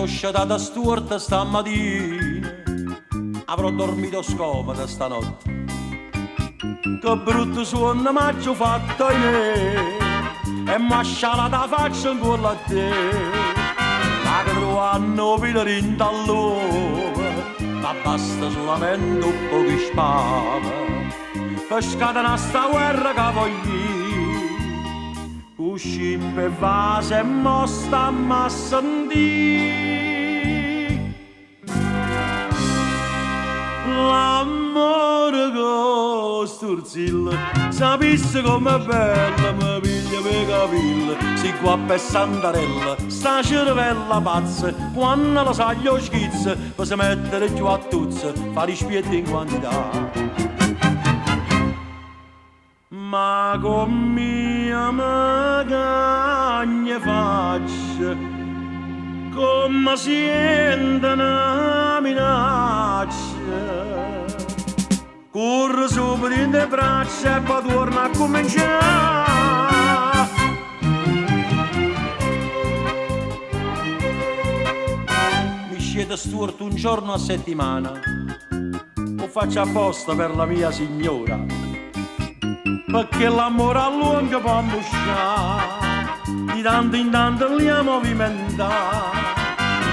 So' scetata stuorta stammatina, avrò dormito scomoda stanotte. Che brutto suonno m'aggio fatto, ahimè, e m'ha scialata 'a faccia 'ncuollo a te. Vaco truvanno 'o pilo dint' 'all'uovo, m'abbasta sulamente 'o ppoco 'e spavo, pe scatenà sta guerra ca voglio. Cu scippe e vase e mo stamm a sentì. L'ammore co sturzillo, sapisse comm'è bello, me piglia pe capille, si guappa e santarella, sta cervella pazza, quanno la saglie 'o schizzo, pe se mettere cchiù a tuzzo, fa dispiette in quantità. Ma comm'io me cagno faccia, comme siente na minaccia, curre subito dint' 'e braccia e po' tuorne a accummincià. Mi sceto stuorto un giorno a settimana, 'o faccio apposta per la mia signora, pecché l'ammore a luongo po' ammuscià, di tanto in tanto li 'a movimentà.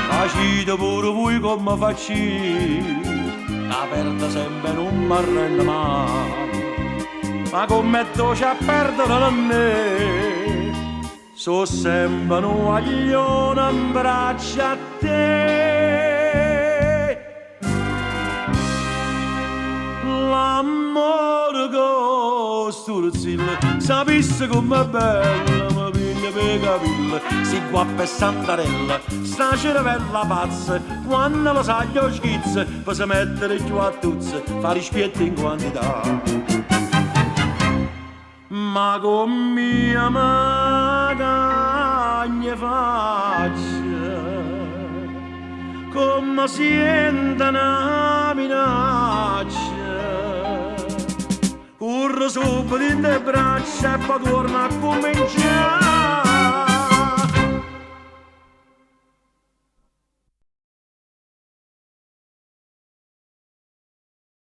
Facite pure vui comme faccio, ca perdo sempe e nun m'arrenno mai. Ma comm'è doce a perdere nennè, so' sempe nu guaglione 'mbraccio a te. L'ammore co sturzillo, sapisse comm'è bello, me piglia pe capille, si guappa e santarella, sta cervella pazza, quanno la saglie 'o schizzo, pe se mettere cchiù a tuzzo, fa dispiette in quantità. Ma comm'io me cagno faccia, comme siente na minaccia, curre subito dint' 'e braccia e po' tuorne a accummincià.